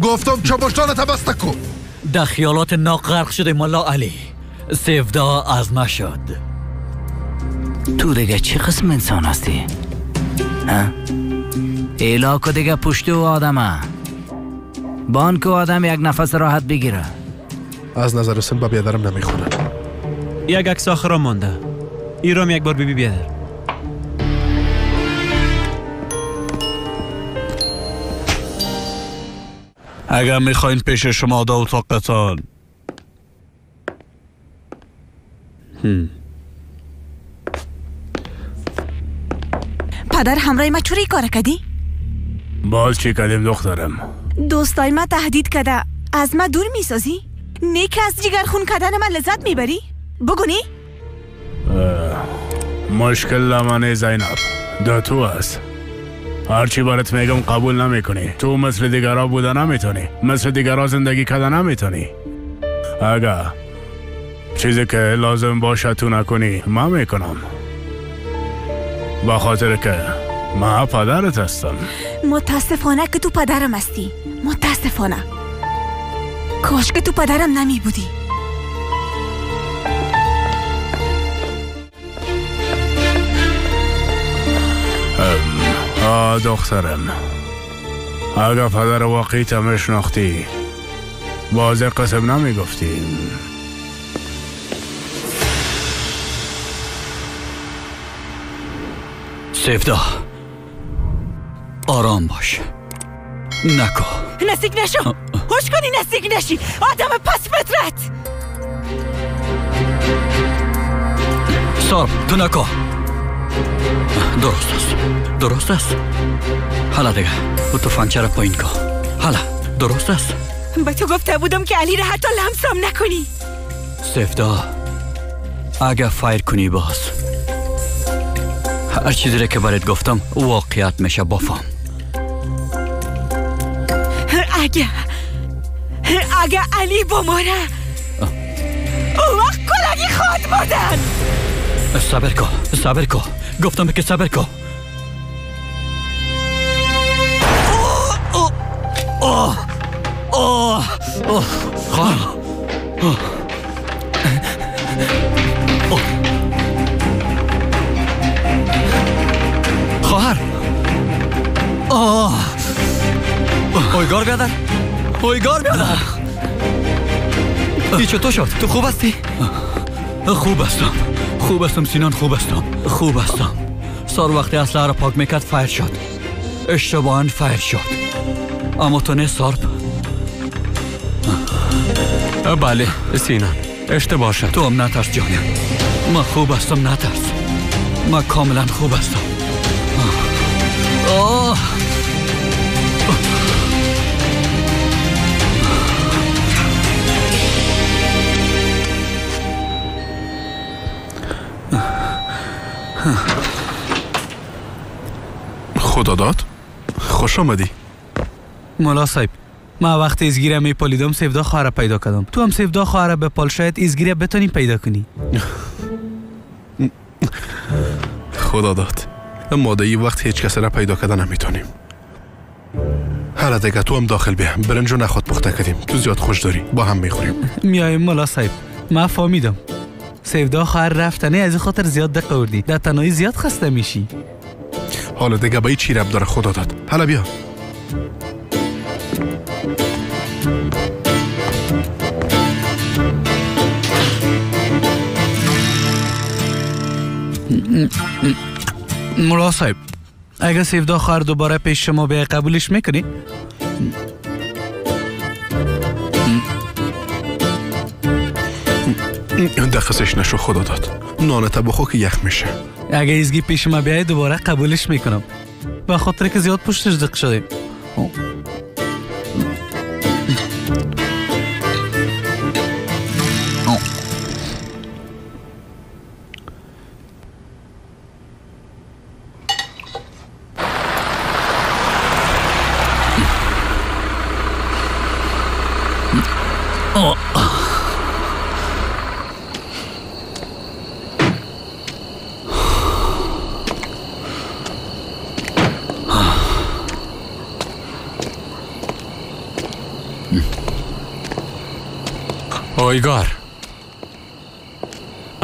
گفتم چمشتانت بسته کو. در خیالات ناغرق شده ملا علی. سفدا از ما شد. تو دیگه چه قسم انسان هستی؟ ها؟ ایلاکو دیگه پشت و آدمه بانک و آدم یک نفس راحت بگیره. از نظر سن با بیادرم نمیخوره. یک عکس آخرا مانده. ایرام یک بار ببی بیادر. اگر میخواین پیش شما دا اتاقتان. پدر همراه ما چوری کار کردی؟ باز چی کردیم دخترم؟ دوستای ما تهدید کرده از ما دور میسازی؟ نه که از جگر خون کردن من لذت میبری؟ بگونی؟ مشکل لمنه زینب ده تو است. هرچی برات میگم قبول نمیکنی. تو مثل دیگرا بوده نمیتونی، مثل دیگرا زندگی کرده نمیتونی. اگر چیزی که لازم باشه تو نکنی من میکنم، با خاطر که من پدرت هستم. متاسفانه که تو پدرم هستی. متاسفانه. کاش که تو پدرم نمی بودی. آه دخترم، اگر پدر واقعی تا میشناختی باز قسم نمیگفتی. سفدا آرام باش. نکو نزدیک نشو. هوش کنی نزدیک نشی. آدم پس فطرت. سارب تو نکو. درست است، درست است. حالا دیگه او تفنگچه را پایین کن. حالا درست است. به تو گفته بودم که علی را حتی لمسم نکنی. سفدا اگه فایر کنی باز هر چیزی را که برات گفتم واقعیت میشه. بفهم. اگه علی بماره اون وقت کلگی خواهد مردن. صبر کن، صبر کن. گفتم که صبر کن. اوه اوه اوه خواهر. خواهر. آه اویگار بیادر، اویگار بیادر. ای چطور شد؟ تو خوب هستی؟ خوب هستم، خوب هستم سینان، خوب هستم، خوب هستم. سار وقتی اسلحه را پاک میکرد فایر شد. اشتباهاً فایر شد. اما تو نه سارب. بله سینان اشتباه شد. تو هم نترس جانم، من خوب هستم، نترس، من کاملا خوب هستم. آه خدا داد خوش آمدی. مولا صاحب ما وقتی ازگیره می پالیدم سفدا خواهر پیدا کردم. تو هم سفدا خواهر به پال، شاید ازگیره بتونی پیدا کنی. خدا داد ما در این وقت هیچ کس را پیدا کردن نمیتونیم. حالا دیگه تو هم داخل بیا. برنجو نخود پخته کردیم، تو زیاد خوش داری، با هم میخوریم. میایم مولا صاحب. ما فهمیدم سفدا خواهر رفتنه، از این خاطر زیاد دقه وردی. در تنهایی زیاد خسته میشی. حالا دیگه با چی رب داره خدا داد. حالا بیا. مولا صاحب اگه سفدا خواهر دوباره پیش شما به قبولش میکنی؟ دخصش نشو خدا داد. نانت بخو که یخ میشه. اگه ایزگی پیش ما بیای دوباره قبولش میکنم، به خاطر که زیاد پشتش دق شده. Ойгар,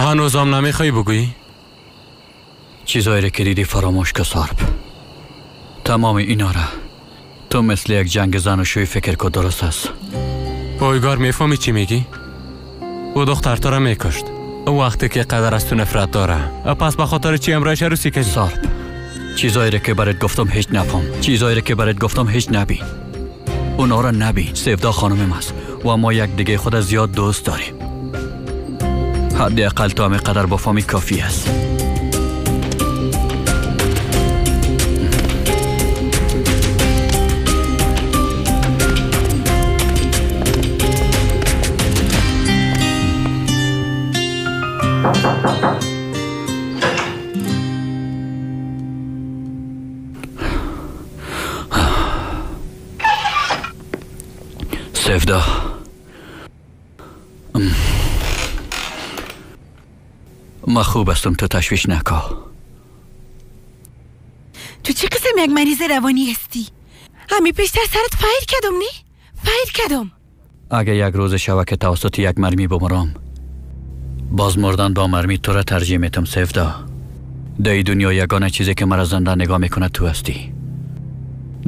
ҳанӯзам намехоҳӣ бигӯӣ? Чизҳоеро ки дидӣ фаромӯш кун, Сарп. Тамоми инора ту мисли як ҷанги зану шӯй фикр кун, дуруст аст? Ойгар, мефаҳмӣ чӣ мегӣ? Ӯ духтар туро мекушт вақте ки қадар аз ту нафрат дора. Пас ба хотири чӣ ҳамроҳаш арӯсӣ кардӣ? Сарп, чизҳоеро ки барат гуфтам ҳеҷ нафаҳм, чизҳоеро ки барат гуфтам ҳеҷ набин, онҳоро набин. Севда хонумем аст ва мо якдигаи худа зиёд дӯст дорем. Ҳадди ақал то ҳамин қадар бофаҳмӣ кофӣ аст. Севда, ман хуб ҳастам, ту ташвиш накун. ту чӣ қисм як маризи равонӣ ҳастӣ? ҳамин пештар сарат файр кардам, не? Файр кардам. Агар як рӯзе шава ки тавассути як мармӣ бимирам, боз мурдан бо мармӣ туро тарҷиҳ метам, Севда. Дар ин дунё ягона чизе ки маро зинда нигоҳ мекунад ту ҳастӣ.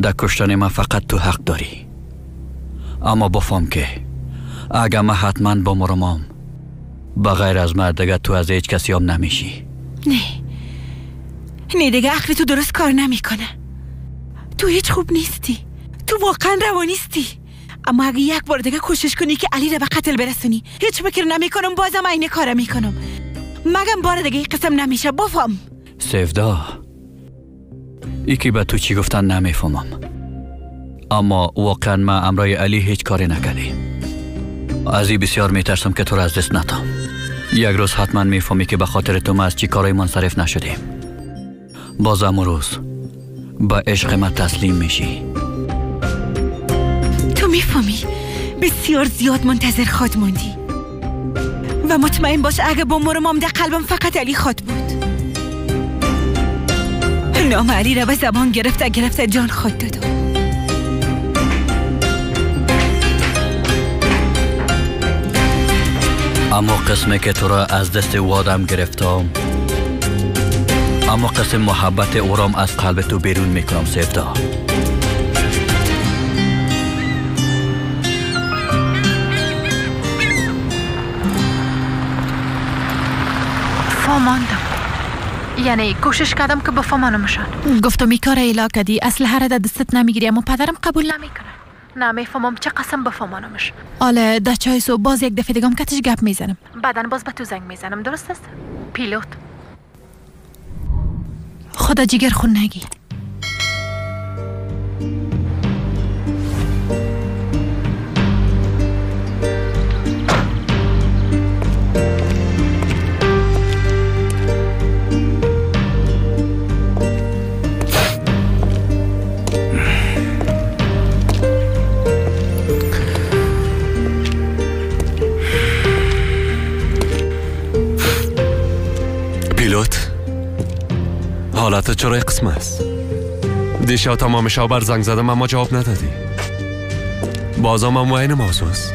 Дар куштани ман фақат ту ҳақ дорӣ. Аммо бифаҳм ки агар ман ҳатман бимирамам, ба ғайр аз ман дигар ту аз ҳеҷ кас ём намешӣ. Не, не, дигар ақли ту дуруст кор намекунад. Ту ҳеҷ хуб нестӣ, ту воқеан равонистӣ. Аммо агар як бор дигар кӯшиш кунӣ ки Алиро ба қатл бирасонӣ, ҳеҷ фикр намекунам бозам айни кора мекунам. Магам бори дига ин қисм намеша, бифаҳм. Севда, ӣ ки ба ту чӣ гуфтан намефаҳмам, аммо воқеан ман ҳамроҳи Алӣ ҳеҷ коре накардем. Аз ин бисёр метарсам ки туро аз даст натам. Як рӯз ҳатман мефаҳмӣ ки ба хотири ту ман аз чӣ корҳое мунсариф нашудем. Боз ҳамон рӯз ба ишқи ман таслим мешӣ. Ту мефаҳмӣ, бисёр зиёд мунтазир худ мондӣ ва мутмаин бош агар бимирам дар қалбам фақат Алӣ худ буд. Номи Алиро ба забон гирифта гирифта ҷон худ додам. Аммо қисме ки туро аз дасти ӯ одам гирифтам, аммо қисм муҳаббати ӯрам аз қалби ту берун мекунам, Севда. فهماندم، یعنی کوشش کردم که بفهمانمشان. گفتم این کار ایلا کردی، اسلحه را در دستت نمیگیری، اما پدرم قبول نمیکنه. نمیفهمم چه قسم بفهمانمش. حالا در چای صبح باز یک دفعه دیگم کتش گپ میزنم، بعدا باز به تو زنگ میزنم، درست است؟ پیلوت خدا جگر خون نگی. پیلوت، حالت چرا قسم است؟ دیشب تمام شب بر زنگ زدم اما جواب ندادی. بازم هم عین موضوع است.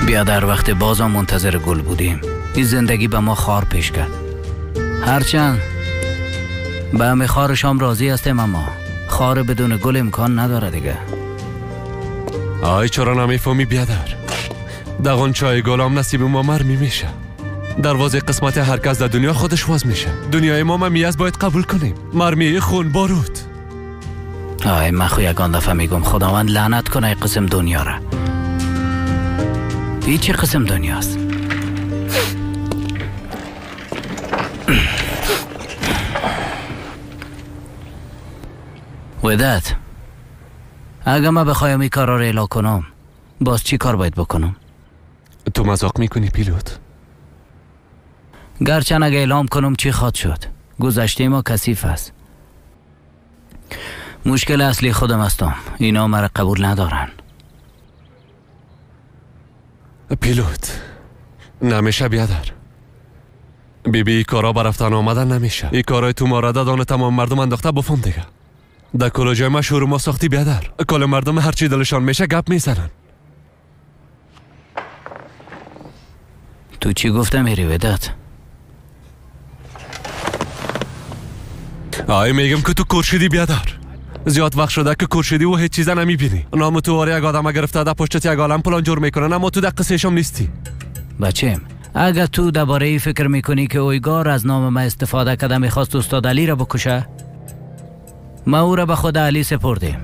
بیا در وقت بازم منتظر گل بودیم. این زندگی به ما خار پیش کرد. هرچند به همه خارش هم راضی هستیم، اما خار بدون گل امکان نداره دیگه. آی چرا نمیفهمی بیادر؟ دغون چای گلام نصیب ما مرمی میشه. دروازه قسمت هر کس در دنیا خودش واز میشه. دنیای ما میز باید قبول کنیم. مرمی خون بارود. آی من خو یگان دفعه میگم خداوند لعنت کنه قسم دنیا را. این چه قسم دنیاست؟ وداد، اگه من بخوایم این کارا را اعلا کنم باز چی کار باید بکنم؟ تو مذاق میکنی پیلوت؟ گرچه اگه اعلام کنم چی خواد شد؟ گذشته ما کثیف است. مشکل اصلی خودم هستم، اینا مرا قبول ندارن. پیلوت نمیشه بیادر. بی بی کارا برفتن آمدن نمیشه. این کارای تو ما را دادان تمام مردم انداخته. بفهم دیگه. در کلاجای مشهور ما ساختی بیادر. کل مردم هرچی دلشان میشه گپ میزنن. تو چی گفتم میری وداد؟ آی میگم که تو کور شدی بیادر. زیاد وقت شده که کور شدی و هیچ چیزا نمیبینی. نام تو واری یک آدم گرفته در پشتت یک عالم پلان جور میکنن، اما تو در قصهشم نیستی. بچم اگر تو درباره ای فکر میکنی که اویگار از نام ما استفاده کرده میخواست استاد علی را بکشه، ما او را به خود علی سپردیم.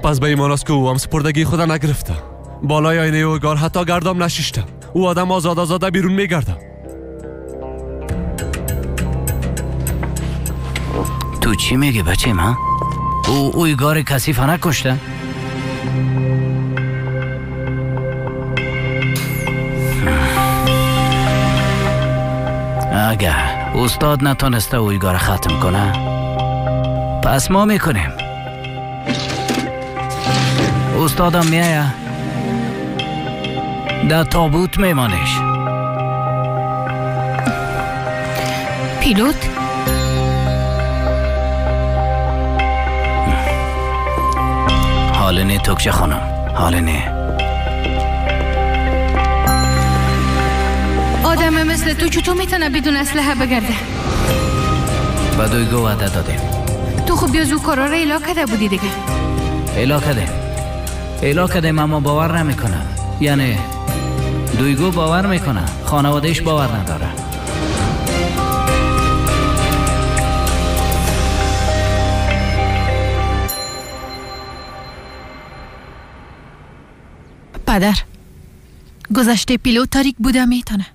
پس به ایمان است که او هم سپردگی خود نگرفته. بالای آینه اویگار حتی گردم نشیشته. او آدم آزاد آزاده بیرون میگرده. تو چی میگی بچه ما؟ او اویگار کثیف نکشته؟ اگر استاد نتونسته اویگار ختم کنه پس ما میکنیم. استادم میایه در تابوت میمانش. پیلوت؟ حال نه توکچه خانم، حال نه. آدم مثل تو چطور میتونه بدون اسلحه بگرده؟ به دویگو وعده دادیم. تو خب بیاز او کارا را اعلا کرده بودی دیگه. اعلا کردیم، اعلا کردیم، اما باور نمیکنه. یعنی دویگو باور میکنه، خانوادهش باور نداره. پدر، گذشته پیلوت تاریک بوده میتونه،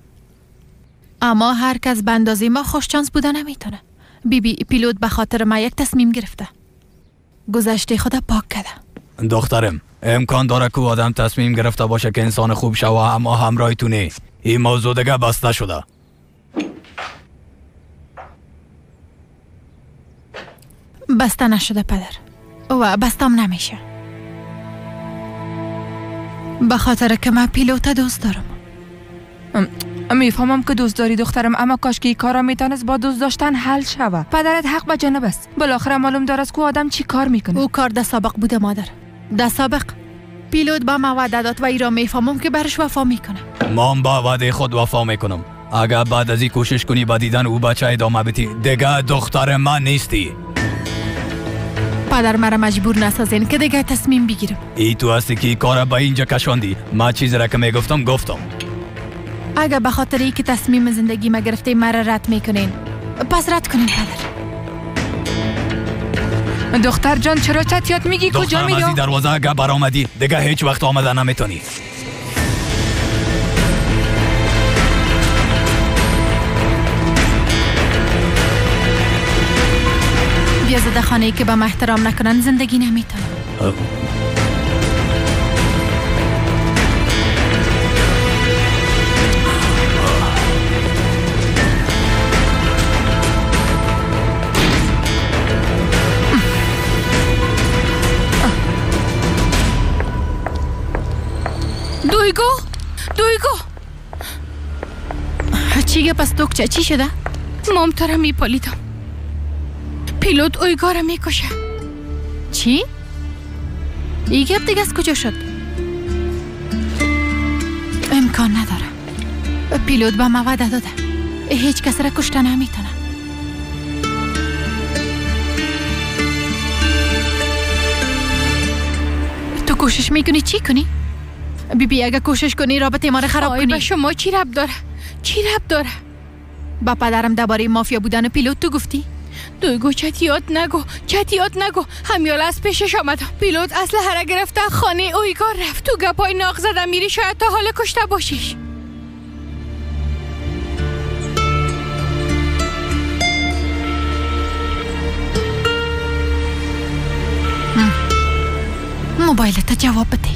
اما هر کس به اندازه ما خوش چانس بوده نمیتونه. بیبی پیلوت به خاطر ما یک تصمیم گرفته، گذشته خود پاک کرده. دخترم، امکان داره که آدم تصمیم گرفته باشه که انسان خوب شوه، اما همراه تو نی. این موضوع دیگه بسته شده. بسته نشده پدر و بستم نمیشه، به خاطر که من پیلوت دوست دارم. میفهمم که دوست داری دخترم، اما کاش که این کارا میتونست با دوست داشتن حل شوه. پدرت حق به جانب است. بالاخره معلوم دارست که آدم چی کار میکنه. او کار در سابق بوده مادر، در سابق. پیلوت با ما وعده داد و ای را میفهمم که برش وفا میکنه. ما با وعده خود وفا میکنم. اگر بعد از این کوشش کنی با دیدن او بچه ادامه بدی، دیگه دختر من نیستی. پدر مرا مجبور نسازین که دیگه تصمیم بگیرم. ای تو هستی که کار به اینجا کشاندی. ما چیزی را که میگفتم گفتم. اگر به خاطر ای که تصمیم زندگی ما گرفته مرا رد میکنین، پس رد کنین پدر. دختر جان چرا چتیات میگی؟ کجا میری؟ از این دروازه اگر برآمدی دیگه هیچ وقت آمده نمیتونی. بیا زده خانه ای که به ما احترام نکنن زندگی نمیتونم. دویگو، دویگو، چی گپ است توکچه؟ چی شده؟ مام تو را میپالیدم. پیلوت اویگا را میکشه. چی؟ ای گپ دیگه از کجا شد؟ امکان نداره. پیلوت به ما وعده داده هیچ کس را کشته نمیتونه. تو کوشش میکنی چی کنی؟ بی بی اگه کوشش کنی رابطه ما را خراب کنی. به شما چی ربط داره؟ چی ربط داره؟ با پدرم درباره مافیا بودن پیلوت تو گفتی؟ دویگو چتیات نگو، چتیات نگو. همیال از پیشش آمدم. پیلوت اسلحه را گرفته خانه اویگار رفت. تو گپای ناق زده میری، شاید تا حال کشته باشیش. موبایلت جواب بده.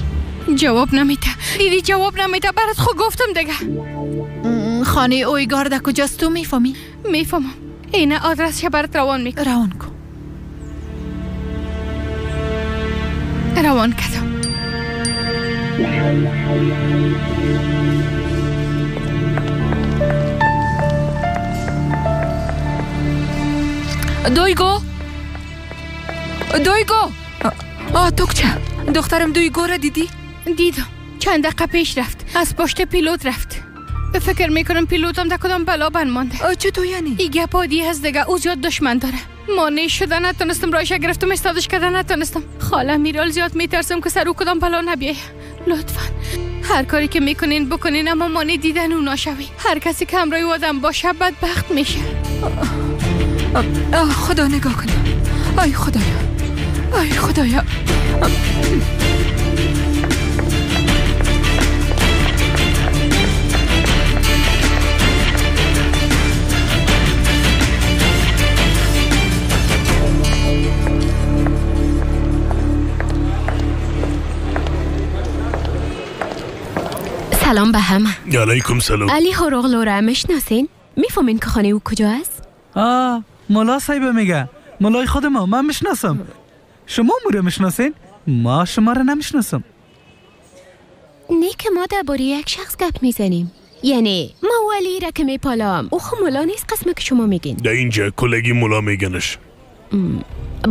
جواب نمیده. دیدی جواب نمیده. برات خود گفتم دیگه. خانه اویگار در کجاست تو میفهمی؟ میفهمم. اینه آدرسش برات روان میکنم. روان کن. روان کردم. دویگو، دویگو توکچه دخترم دویگو را دیدی؟ دیدم، چند دقیقه پیش رفت، از پشت پیلوت رفت. به فکر میکنم پیلوتم در کدام بلا بند مانده. چطور یعنی؟ ای گپ عادی هست دیگه، او زیاد دشمن داره. مانع شده نتونستم، رایش گرفتم استادش کرده نتونستم. خاله میرال زیاد میترسم که سر او کدام بلا نبیایه. لطفا هر کاری که میکنین بکنین، اما مانع دیدن او نشوین. هر کسی که همراه آدم باشه بدبخت میشه. خدا نگاه کنه. آی خدایا، آی خدایا. سلام به همه. علیکم سلام. علی هروغلو را میشناسین؟ میفهمین که خانه او کجا است؟ ملا صاحب میگه. ملای خود ما، من میشناسم. شما مو را میشناسین؟ ما شما را نمیشناسم. نه که ما درباره یک شخص گپ میزنیم. یعنی ما علی را که میپالم، او خو ملا نیست قسمه که شما میگین. در اینجا کلگی ملا میگنش.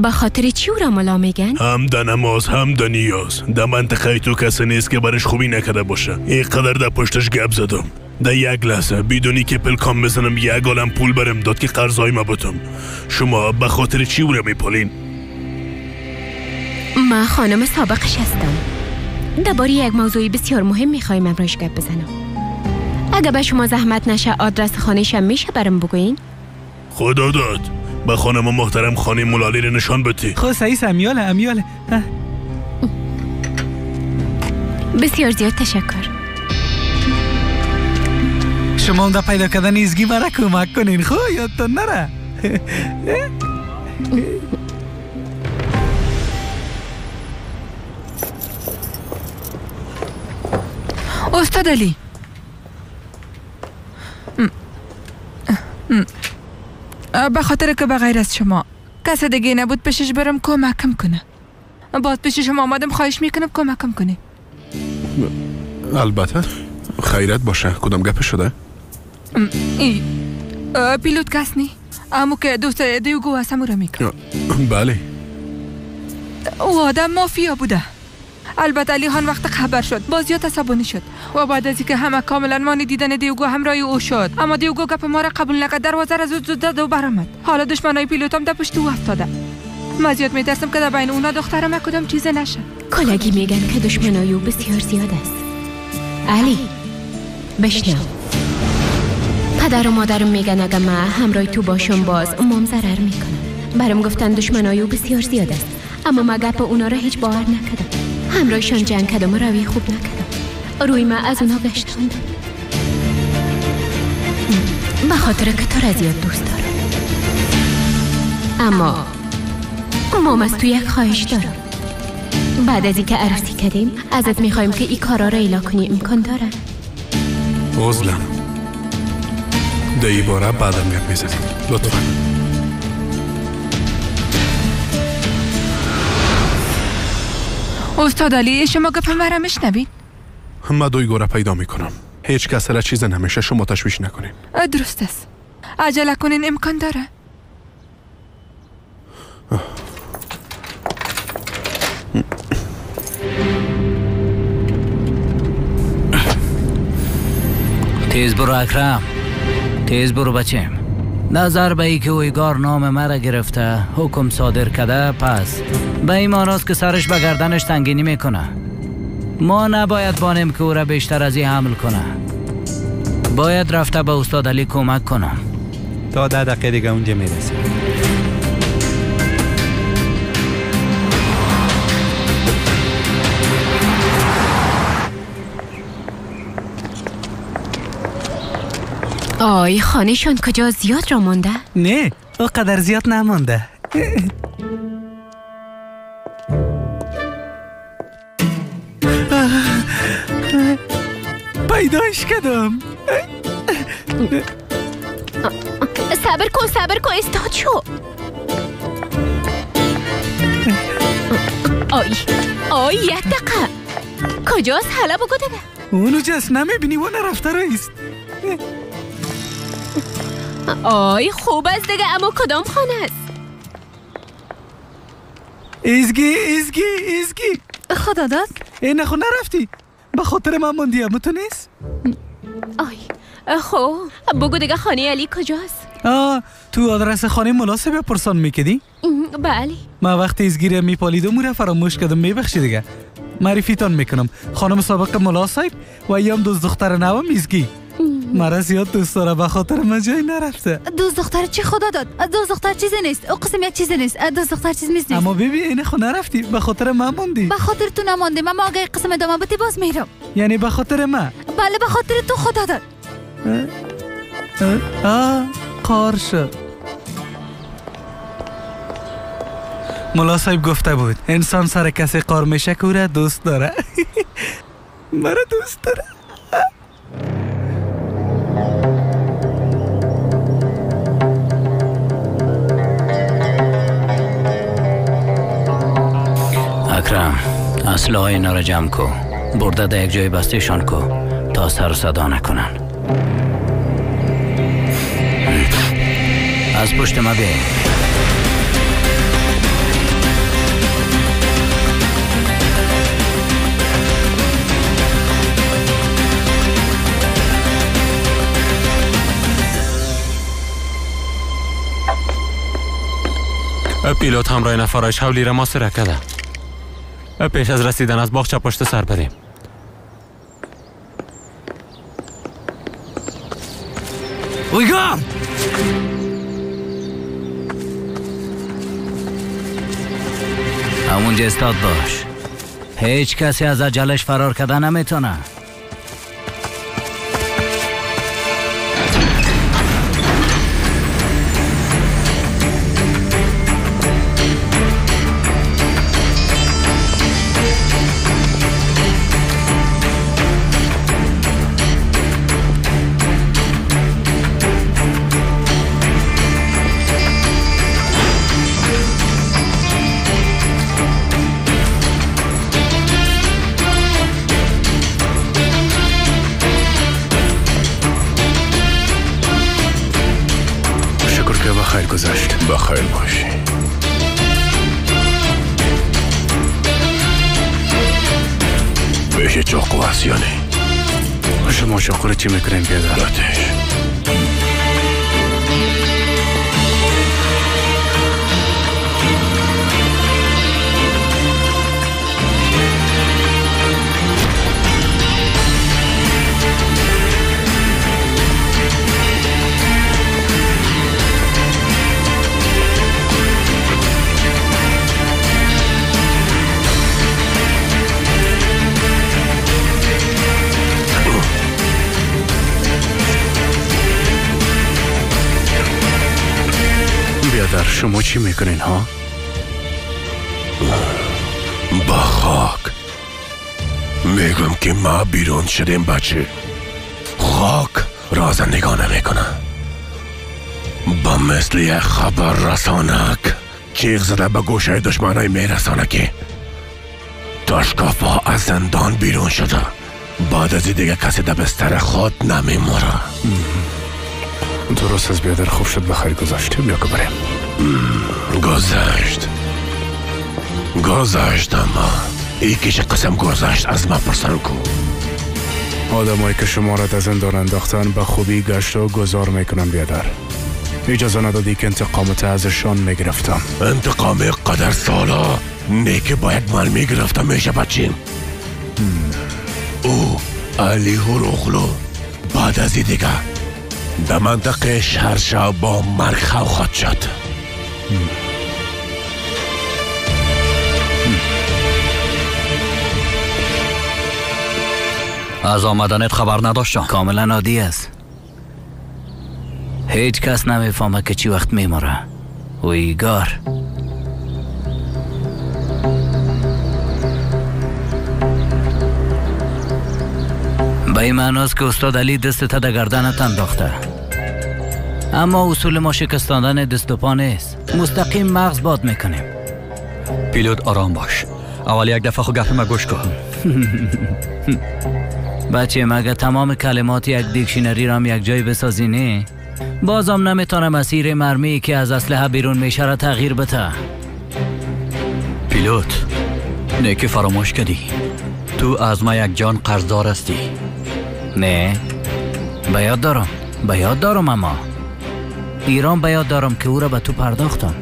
به خاطر چی او را ملا میگن؟ هم در نماز هم در نیاز. در منطقه تو کسی نیست که برش خوبی نکرده باشه. اینقدر در پشتش گپ زدم، در یک لحظه بدونی که پلکام بزنم یک عالم پول برم داد که قرضای ما بتم. شما به خاطر چی او را میپالین؟ ما خانم سابقش هستم. درباره یک موضوع بسیار مهم میخوایم امروز گپ بزنم. اگه به شما زحمت نشه آدرس خانه‌ش میشه برم بگوین؟ خدا داد به خانم محترم خانه مولالی رو نشان بده. خب سعیس امیاله امیاله. بسیار زیاد تشکر. شما هم در پیدا کردن ایزگی برای کمک کنین. خب یادتان نره. استاد علی، به خاطر که بغیر از شما کس دیگه نبود پیشش برم کمکم کنه. باز پیش شما آمدم، خواهش میکنم کمکم کنی. البته خیرت باشه. کدام گپ شده؟ ای پیلوت کس نی، امو که دوست دیوگو هست امو را میکنه. بله او آدم مافیا بوده. البته علی خان وقت خبر شد باز زیاد عصبانی شد و بعد از اینکه همه کاملا مانی دیدن دیوگو همراه او شد، اما دیوگو گپ ما را قبول نکرد، دروازه را زود زود زد و برآمد. حالا دشمنای پیلوتم در پشت او افتاده. من زیاد میترسم که در بین اونا دخترم کدام چیز نشه. کلگی میگن که دشمنای او بسیار زیاد است. علی بشنو، پدر و مادرم میگن اگه من همراه تو باشم باز مام ضرر میکنم. برام گفتن دشمنای او بسیار زیاد است، اما ما گپ اونا را هیچ باور نکردم. همراهشان جنگ کردم و روی خوب نکردم. روی من از اونا گشتاندم به خاطر که تو را زیاد دوست دارم. اما مام از تو یک خواهش دارم. بعد از اینکه عروسی کردیم ازت میخوایم که این کارا را ایلا کنی. امکان داره؟ عذرم در این باره بعدم گپ میزنیم لطفا. استاد علی شما گپ مرا میشنوید؟ من دویگو را پیدا میکنم. هیچ کس را چیز نمیشه، شما تشویش نکنین. درست است. عجله کنین، امکان داره. تیز برو اکرم، تیز برو بچم. نظر به ای که اویگار نام مرا گرفته حکم صادر کرده، پس به این معناست که سرش به گردنش سنگینی میکنه. ما نباید بانیم که او را بیشتر از این حمل کنه. باید رفته به استاد علی کمک کنم. تا 10 دقیقه دیگه اونجا میرسیم. آی خانهشان کجا؟ زیاد را مانده؟ نه قدر زیاد نمانده. پیدایش کردم. صبر کن صبر کن، استاد شو. آی آی یک دقیقه، کجاست؟ حالا بگو دیگه. اونو جست نمیبینی؟ اون رفته رئیس. آی خوب است دیگه، اما کدام خانه است؟ ایزگی ایزگی ایزگی. خدا داد. این خو نرفتی. به خاطر من موندی اما تو نیست؟ آی خب بگو دیگه خانه علی کجاست؟ تو آدرس خانه مناسب پرسان میکدی؟ بله. من وقتی ایزگیری میپالیدم او را فراموش کردم، میبخشی دیگه. معرفیتان میکنم، خانم سابق ملا صاحب و یام دوست دختر نوم ایزگی. مرا زیاد دوست داره، به خاطر من جای نرفته. دوست دختر چی خدا داد؟ دوست دختر چیزی نیست، او قسم یک چیزی نیست، دوست دختر چیز نیست. اما ببین این خو نرفتی، به خاطر من موندی. به خاطر تو نماندم، اما اگه قسم ادامه بدی باز میرم. یعنی به خاطر من؟ بله به خاطر تو خدا داد. قار شد. ملا صاحب گفته بود انسان سر کسی قار میشه که او را دوست داره. مرا دوست داره. اکرم اسلحه اینا را جمع کو، برده در یک جای بستهشان کو تا سر صدا نکنن. از پشت ما بیاین. پیلوت همراه نفرایش حولی را محاصره کرده. پیش از رسیدن از باغچه پشت سر بریم. ویگار! همونجا استاد باش. هیچ کسی از عجلش فرار کردن نمیتونه. گذشت. بخیر باشی. بشه چاقو هست یا نه؟ شما چاقو رو چی میکنیم بیادر؟ لاتش. بیادر شما چی میکنین ها؟ با خاک میگم که ما بیرون شدیم بچه. خاک راز نگاه نمیکنه. با مثل یک خبر رسانک چیغ زده به گوشه دشمنای میرسانه که تاشکافا از زندان بیرون شده. بعد از دیگه کسی در بستر خود نمیموره. درست از بیادر، خوب شد بخیر گذاشت. بیا که بریم. گذشت گذشت، اما یکیش قسم گذشت از ما پرسن کو. آدمایی که شما را در زندان انداختن به خوبی گشت و گذار میکنن بیادر. اجازه ندادی که انتقامت ازشان میگرفتم. انتقام قدر سالا نه که باید من میگرفتم میشه بچیم. او علی هروغلو بعد از دیگه در منطقه شهر با مرگ خواهد شد. از آمدنت خبر نداشتم. کاملا عادی است. هیچ کس نمیفهمه که چی وقت میموره. ویگار به این معناست که استاد علی دست تا در گردنت انداخته. اما اصول ما شکستاندن دست و پا نیست. مستقیم مغز باد میکنیم. پیلوت آرام باش. اول یک دفعه خو گپ ما گوش کن. بچه مگه تمام کلمات یک دیکشنری را هم یک جای بسازی نه؟ بازم نمیتونم مسیر مرمی که از اسلحه بیرون میشه را تغییر بده. پیلوت، نیکی فراموش کردی. تو از ما یک جان قرضدار هستی. نه، به یاد دارم، به یاد دارم، اما ایران به یاد دارم که او را به تو پرداختم.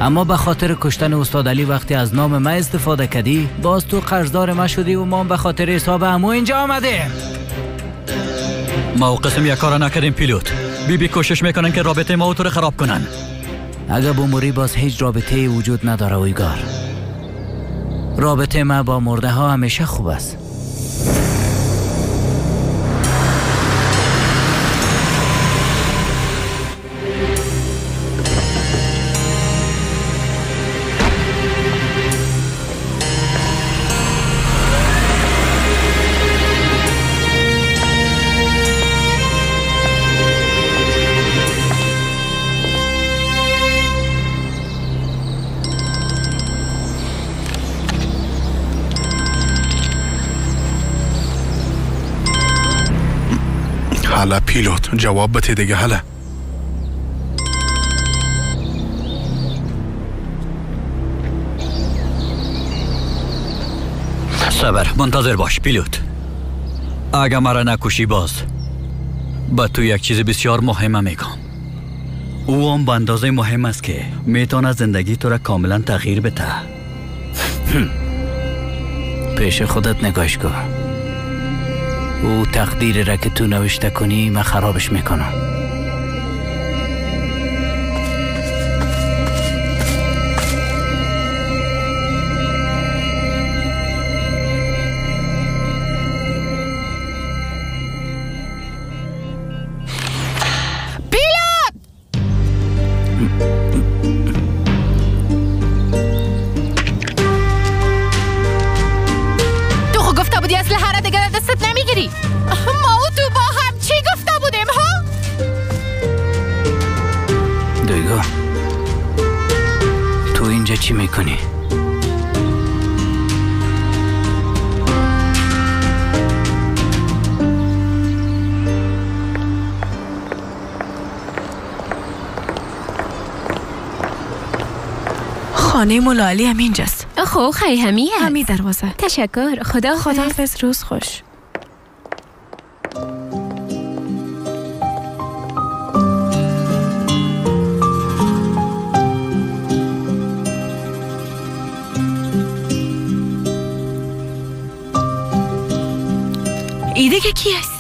اما به خاطر کشتن استاد علی وقتی از نام ما استفاده کردی، باز تو قرضدار ما شدی و ما به خاطر حساب عمو اینجا آمدیم. ما و قسم یک کار نکردیم پیلوت. بی بی کوشش میکنن که رابطه ما و تو رو خراب کنن. اگه بموری باز هیچ رابطه وجود نداره اویگار. رابطه ما با مرده ها همیشه خوب است. حالا پیلوت جواب بده دیگه. حالا صبر، منتظر باش پیلوت. اگه مرا نکشی باز با تو یک چیز بسیار مهمه میگم. او هم به اندازه مهم است که میتونه زندگی تو را کاملا تغییر بده. پیش خودت نگاش کن. او تقدیر را که تو نوشته کنی من خرابش میکنم. پیلوت! تو خو گفته بودی اسلحه را دیگه دستت نمیگیری. ما و تو با هم چی گفته بودیم ها؟ دویگو، تو اینجا چی میکنی؟ خانه مولا علی هم اینجاست. خب خیلی همی هست. همی دروازه. تشکر. خدا خداحافظ. روز خوش. ایده که کی است؟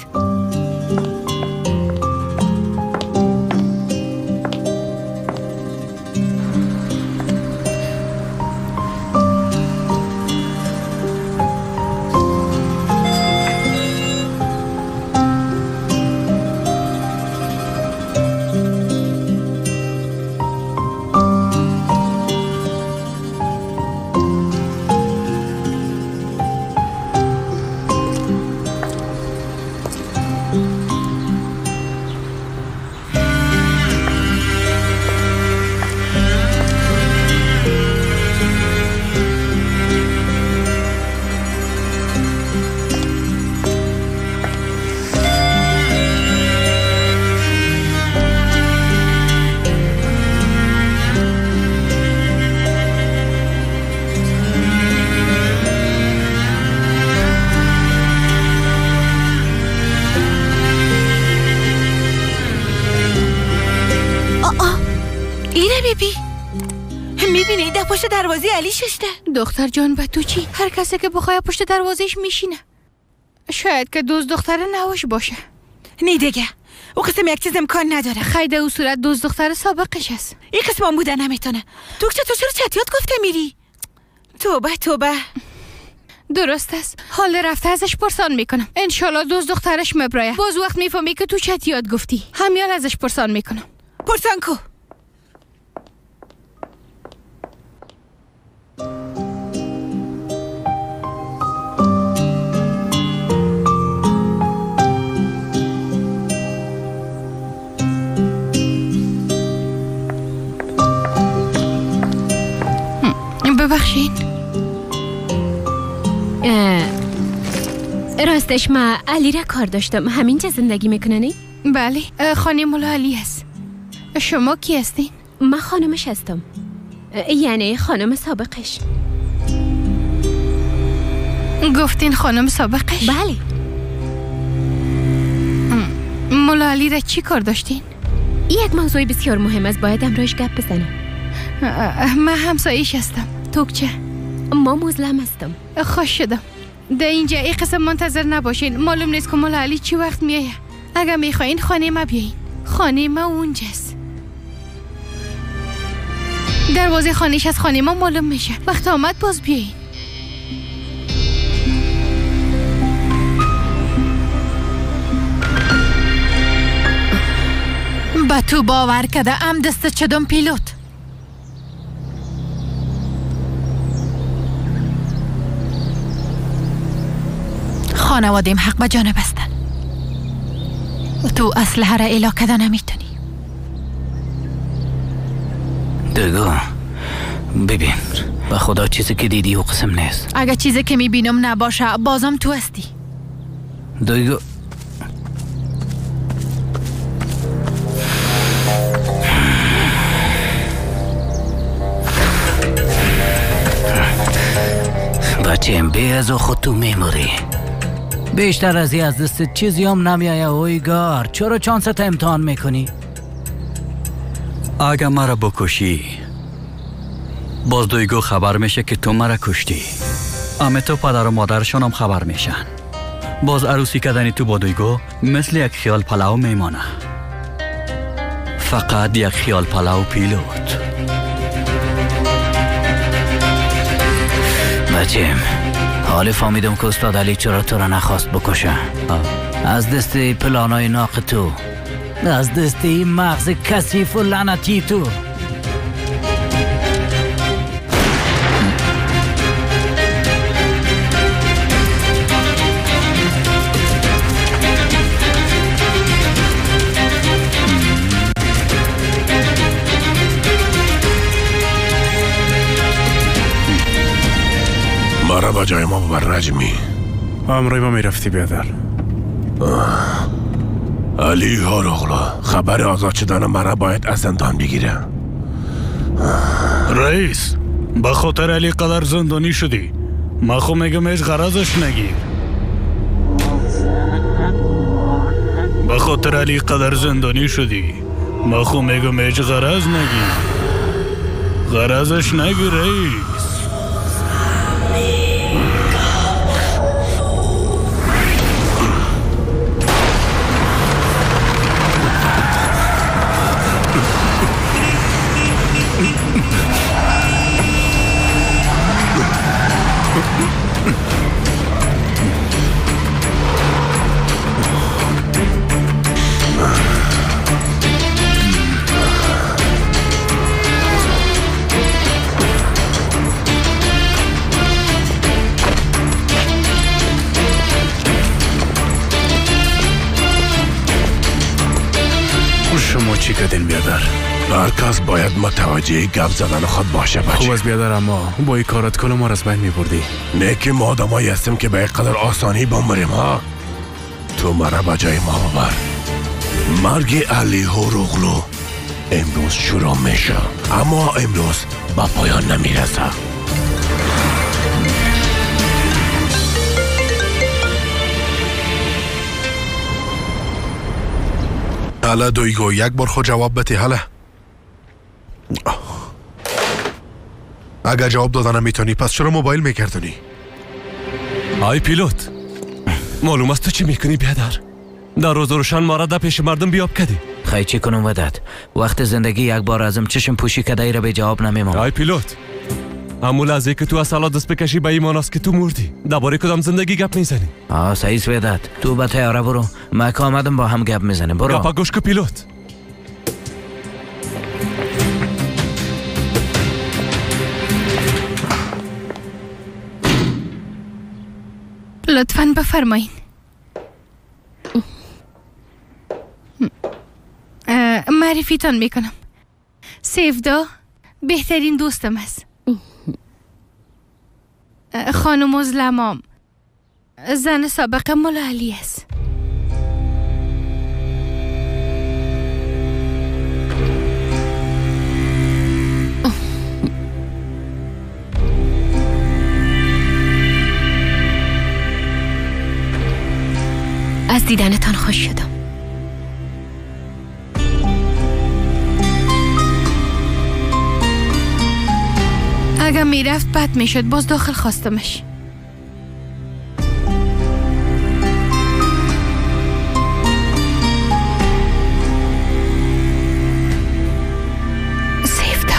پشت دروازه علی ششته. دختر جان به تو چی؟ هر کسی که بخواه پشت دروازهش میشینه. شاید که دوست دختر نواش باشه. نه دیگه، او قسم یک چیز امکان نداره. خیلی او صورت دوست دختر سابقش است. این قسم هم بوده نمیتونه. تو چرا چتیات گفته میری؟ توبه توبه. درست است. حال رفته ازش پرسان میکنم. انشالله دوست دخترش مبرایه. باز وقت میفهمی که تو چتیات گفتی. همیان ازش پرسان میکنم. پرسان کو. ببخشین. راستش ما علی را کار داشتم. همینجا زندگی میکنه نی؟ بله، خانه مولا علی هست. شما کی هستین؟ من خانمش هستم. یعنی خانم سابقش. گفتین خانم سابقش؟ بله. مولا علی را چی کار داشتین؟ یک موضوع بسیار مهم است، باید امروز گپ بزنم. من همسایش هستم. توکچه؟ ما مظلم هستم. خوش شدم. در اینجا ای قسم منتظر نباشین. معلوم نیست که مولا علی چی وقت میایه. اگر میخواین خانه ما بیاین. خانه ما اونجاست. دروازه خانهش از خانه ما معلوم میشه. وقت آمد باز بیاین. به تو باور کده ام دست چدم پیلوت. خانوادیم حق به جانب هستن. تو اسلحه را اعلا کده نمیتونی. دوگو ببین، به خدا چیزی که دیدی او قسم نیست. اگه چیزی که میبینم نباشه بازم تو هستی. دوگو بچیم بی از خود تو میموری. بیشتر از از دست چیزی هم نمیایه. اویگار چرا چانست امتحان میکنی؟ اگه مرا بکشی باز دویگو خبر میشه که تو مرا کشتی. اما تو پدر و مادرشان هم خبر میشن. باز عروسی کردنی تو با دویگو مثل یک خیال پلو میمانه. فقط یک خیال پلو پیلوت. بچیم حالی فهمیدم که استاد علی چرا تو را نخواست بکشه. از دست پلانای ناق تو، از دست این مغز کثیف و لعنتی تو. مرا با جای ما ببر نجمی. امروی ما میرفتی بیادر. علی هاروغلو خبر آزاد شدن مرا باید از زندان بگیره. رئیس به خاطر علی قدر زندانی شدی. ما خو میگم هیچ غرضش نگیر. به خاطر علی قدر زندانی شدی. ما خو میگم هیچ غرض نگیر. غرضش نگیر رئیس. شما چی کردین بیادر؟ هر کس باید متوجه گپ زدن خود باشه بچه. خوب از بیادر، اما با این کارات کل ما را از بین میبردی. نه که ما آدمایی هستیم که به قدر آسانی بمریم ها. تو مرا به جای ما ببر. مرگ علی هوروغلو امروز شروع میشه، اما امروز به پایان نمیرسه. حالا دویگو یک بار خود جواب بده. حالا اگر جواب دادن نمیتونی پس چرا موبایل میگردونی؟ آی پیلوت معلوم است تو چی میکنی بیادر؟ در روز روشن ما را در پیش مردم بیاب کردی. خیلی چی کنم ودت؟ وقت زندگی یک بار ازم چشم پوشی کده ای را به جواب نمیمم. آی پیلوت امو لحظه که تو از سالا دست بکشی به ایمان است که تو مردی. درباره کدام زندگی گپ میزنی؟ آه صحیح ودت، تو به طیاره برو، ما که آمدم با هم گپ میزنیم. برو گپا گوش کو پیلوت. لطفاً بفرمایین. معرفیتان میکنم. سیفدا بهترین دوستم است. خانم ازلمام زن سابق مولا علی است. دیدنتان خوش شدم. اگر میرفت بد میشد، باز داخل خواستمش. سیفتا،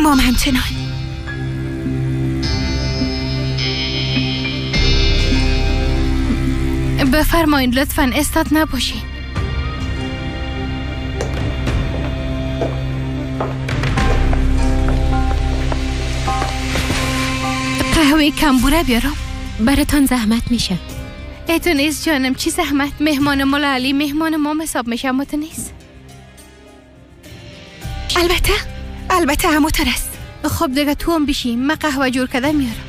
مام همچنان. بفرمایید لطفاً استاد نباشین. قهوه کمبوره بیارم؟ براتان زحمت میشه. ای تو نیست جانم، چی زحمت؟ مهمان ملا علی مهمان ما حساب میشه، اما تو نیست. البته البته همونطور است. خب دیگه تو هم بشی، من قهوه جور کرده میارم.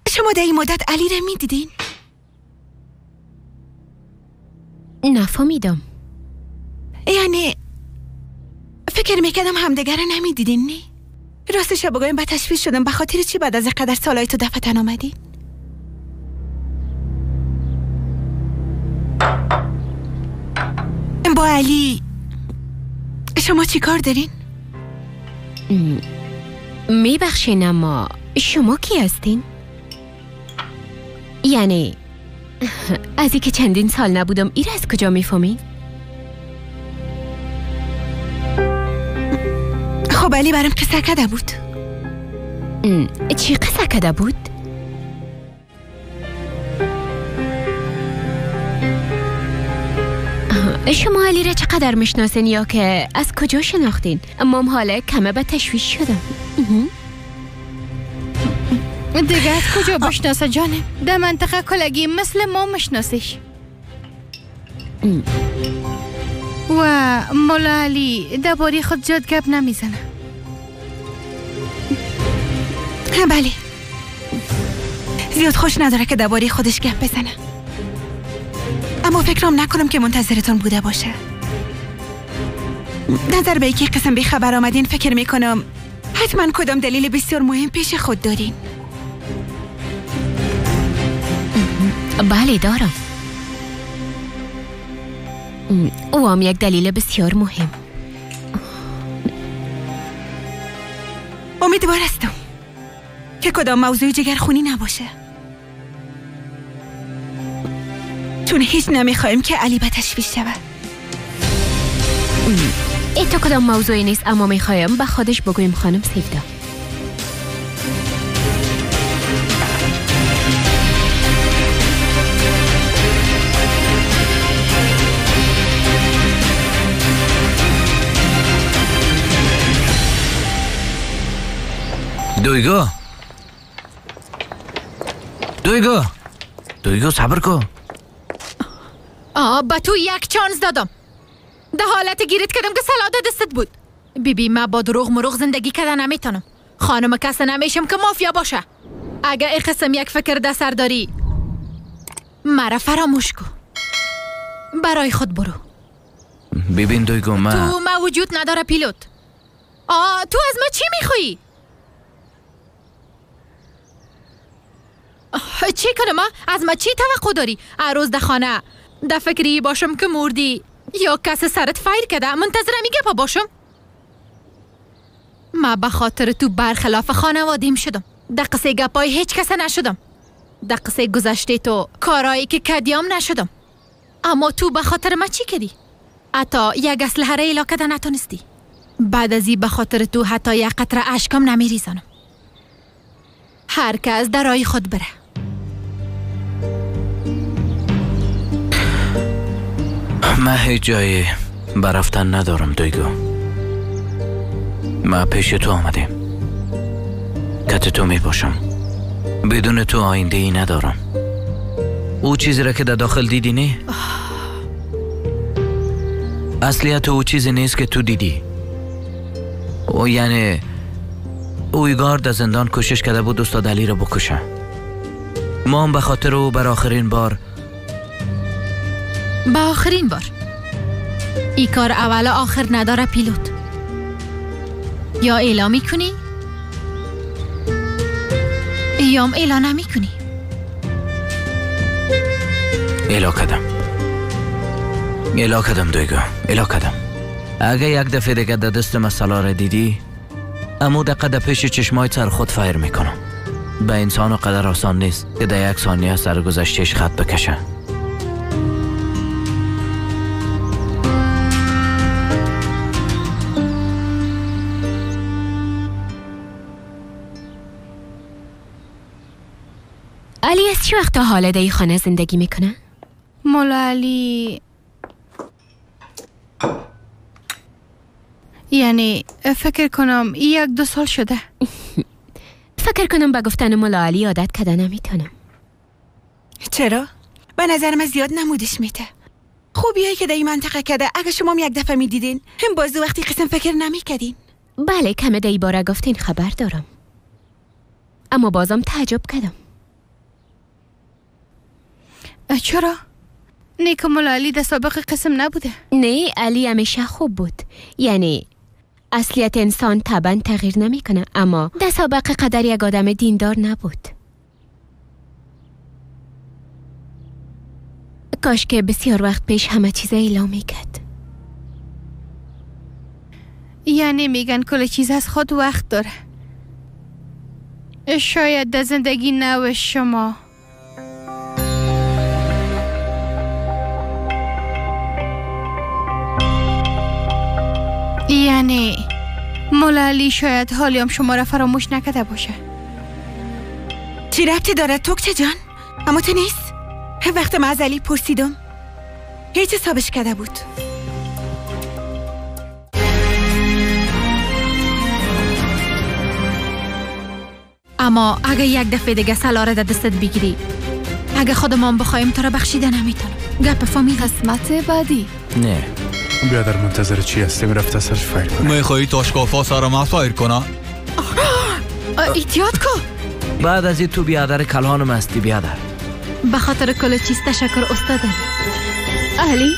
شما در این مدت علی را میدیدین؟ نفهمیدم. یعنی فکر میکردم همدیگر را نمیدیدین، نه؟ راستش بگویم به تشویش شدم. به خاطر چی بعد از قدر سالهای تو دفتن آمدین؟ با علی شما چی کار دارین؟ میبخشین اما شما کی هستین؟ یعنی از اینکه چندین سال نبودم ایر از کجا میفهمین؟ خب علی برام قصه کده بود. چی قصه کده بود؟ شما علی را چقدر میشناسین یا که از کجا شناختین؟ اما حالا کمه به تشویش شدم. دیگه از کجا بشناسه جانم؟ در منطقه کلگی مثل ما مشناسش. و مولا علی درباره خود زیاد گپ نمیزنه. بله زیاد خوش نداره که درباره خودش گپ بزنه، اما فکرم نکنم که منتظرتون بوده باشه. نظر به یکی قسم بی خبر آمدین فکر میکنم حتما کدام دلیل بسیار مهم پیش خود دارین. بله دارم. او هم یک دلیل بسیار مهم. امیدوار هستم که کدام موضوع جگرخونی نباشه، چون هیچ نمیخوایم که علی به تشویش شود. ای تو کدام موضوعی نیست، اما میخوایم به خودش بگویم خانم سیفدا. دویگو دویگو دویگو صبر کن. آه با تو یک چانس دادم، ده حالت گیرت کردم که سلاده دستت بود. بی بی من با دروغ مروغ زندگی کردن نمیتونم. خانم کس نمیشم که مافیا باشه. اگه ای قسم یک فکر ده سر داری مرا فراموش کن، برای خود برو. ببین دویگو من تو ما وجود نداره پیلوت. آه تو از ما چی میخوایی؟ چی کنم؟ از ما چی توقع داری؟ هر روز ده خانه ده فکری باشم که مردی یا کس سرت فایر کده، منتظرم گپا باشم. ما به خاطر تو برخلاف خانوادیم شدم، ده قصه گپای هیچ کس نشدم، ده قصه گذشته تو کارایی که کدیام نشدم. اما تو به خاطر ما چی کردی؟ حتی یک اسلحه را اعلا کده نتونستی. بعد از این به خاطر تو حتی یک قطره اشکم نمیریزانم. هر کس در راه خود بره. من هیچ جایی برفتن ندارم دویگو. من پیش تو آمدیم، کت تو می باشم. بدون تو آینده ای ندارم. او چیزی را که در داخل دیدی نه؟ اصلیت او چیزی نیست که تو دیدی. او یعنی اویگار در زندان کوشش کرده بود استاد علی را بکشه. ما هم به خاطر او بر آخرین بار، به آخرین بار. ای کار اول آخر نداره پیلوت. یا اعلام میکنی یا هم اعلام نمیکنی. اعلام کردم، اعلام کردم دیگه، اعلام کردم. اگه یک دفعه دیگه در دست مسئله را دیدی، امو دقیقه در پیش چشمای سر خود فایر میکنم. به انسان قدر آسان نیست که در یک ثانیه سر گذشتهش خط بکشه. علی از چه وقت تا حالا در این خانه زندگی میکنه؟ مولا علی یعنی فکر کنم 1-2 سال شده. فکر کنم به گفتن مولا علی عادت کده نمیتونم. چرا؟ به نظر من زیاد نمودش میته. خوبیایی که در این منطقه کده اگه شما یک دفعه میدیدین هم باز وقتی قسم فکر نمیکردین. بله کمه در این باره گفتین خبر دارم، اما بازم تعجب کردم. چرا؟ نیک مولا علی در سابق قسم نبوده. نه علی همیشه خوب بود، یعنی اصلیت انسان طبعا تغییر نمیکنه، اما در سابق قدر یک آدم دیندار نبود. کاش که بسیار وقت پیش همه چیز اعلام میکرد. یعنی میگن کل چیز از خود وقت داره. شاید در زندگی نو شما. یعنی مولا علی شاید حالیم شما را فراموش نکرده باشه. چی ربطی داره توکچه جان؟ اما تو نیست. وقت من از علی پرسیدم هیچ حسابش کرده بود. اما اگه یک دفعه دیگه سلاره در دستت بگیری، اگه خودمان بخوایم تو را بخشیده نمیتونم. گپ فامیل قسمت بعدی. نه بیادر منتظر چی هستیم؟ رفته سرش فایر کنه. میخوایی تاشکافا سر ما فایر کنه؟ احتیاط کو. بعد از این تو بیادر کلانم هستی بیادر. به خاطر کل چیز تشکر استادم. علی